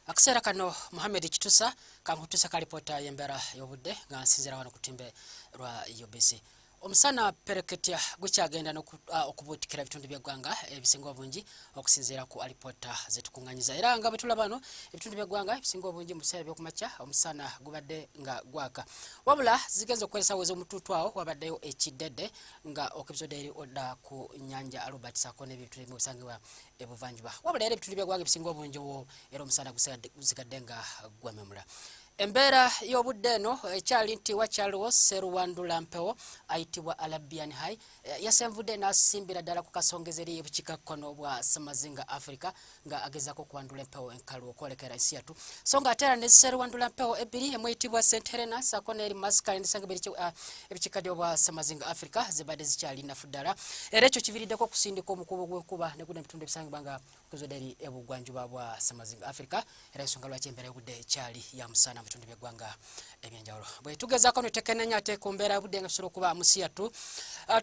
Akaseera kano Muhammed Kitusa kankutusa kalipoota y'embeera y'obudde nga nsinziira wano ku timbe lwa UBC. Omusana pereketya gukyagenda okubuutikira ebitundu by'eggwanga ebisinga obungi okusinziira ku alipoota zetukunganyiza, era nga bwe tulaba wano ebitundu by'eggwanga ebisinga obungi mu biseera by'okumakya omusana gubadde nga gwaka, wabula zigenza okukozesa weza omutuutu awo wabaddeyo ekiddedde nga okebizodde eri odda ku nnyanja Albert saako n'ebintu ebimu ebisangibwa ebuvanjuba. Wabula era ebitundu by'eggwanga ebisinga obungi wo era omusana gusigadde nga gwememula. Embeera y'obudde eno ekyali nti wakyaliwo seruwandula mpewo ayitibwa Arabian High yasenvudde n'asimbira ddala ku kasongeza eri ebukiikakkono bwa Semazinga Africa nga agezaako okuwandula empewo enkalu okwolekera ensi yattu. So nga ate era ne seruwandula mpewo ebbiri, emu eyitibwa St Helena saako n'eri Mascar nesanga ebikiikaddyo bwa Semazinga Africa, zibadde zikyali nafu ddala, era ekyo kiviiriddeko okusindika omukubo gw'enkuba ne guno ebitundu ebisangibwa nga okuzodde eri ebugwanjuba bwa Semazinga Africa, era ensonga lwaki embeera y'obudde ekyali ya musana mu bitundu by'eggwanga ebyenjawulo. Bwe tugezaako netekenenya ate ku mbeera y'obudde nga tusobola okuba mu siyatu,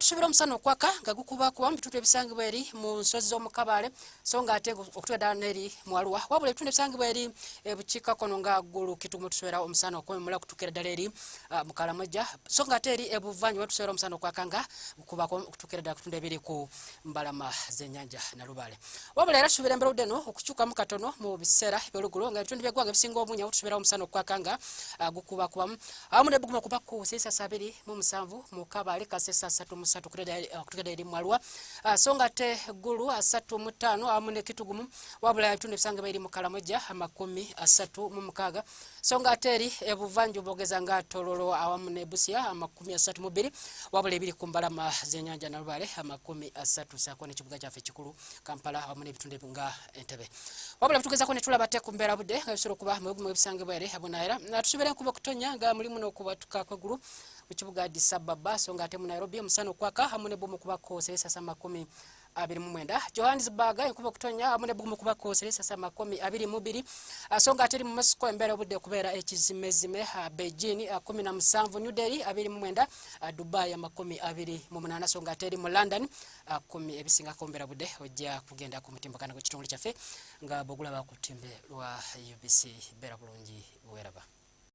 tusuubira omusana okwaka nga gukubakuba mu bitundu ebisangibwa eri mu nsozi z'omukabaale, so nga ate okutuuka ddala n'eri mu Arua. Wabula ebitundu ebisangibwa eri ebukiikakkono nga Ggulu, Kitugumu, tusuubira omusana okwemula okutuukira ddala eri mu Karamoja, so nga ate eri ebuvanjuba tusuubira omusana okwaka nga gukubako okutuukira ddala ku bitundu ebiri ku mbalama z'ennyanja Nalubaale. Wabula era tusuubira embeera obudde eno okukyukamu katono mu biseera eby'oluggulo, nga ebitundu by'eggwanga ebisinga obungi awo tusuubira omusana okwaka nga gukubakubamu awamu n'ebbugumu okuba ku seisasi 27 mu Kabale, kasesa 33 okutuukira ddala eri mu Arua, so nga ate Ggulu 35 awamu ne Kitugumu. Wabula ebitundu ebisangibwa eri mu Karamoja 36, so nga ate eri ebuvanjuba ogeza nga Tororo awamu ne Busia 32, wabula ebiri ku mbalama z'ennyanja Nalubaale 30 saako n'ekibuga kyaffe ekikulu Kampala awamu n'ebitundu nga Entebbe. Wabula tugezako ne tulaba ate ku mbeera budde nga bisobola okuba mu bibuga ebisangibwa eri ebunaayira, tusuubira enkuba okutonnya nga mulimu n'okubatuka kw'eggulu mu kibuga Addis Ababa, so nga ate mu Nairobi omusana okwaka awamu n'ebbumu okubako seisasa 29. Johannesburg enkuba okutonnya awamu n'ebbugumu okubako seisasa 22, so nga ate eri mu Moscow embeera obudde okubeera ekizimezime. Beijing 17, New Delhi 29, Dubai 28, so nga ate eri mu London 10. Ebisingako mbeera budde ojja kugenda ku mutimbagano gw'ekitongole kyaffe nga bw'ogulaba ku lutimbe lwa UBC. Beera bulungi, bweraba.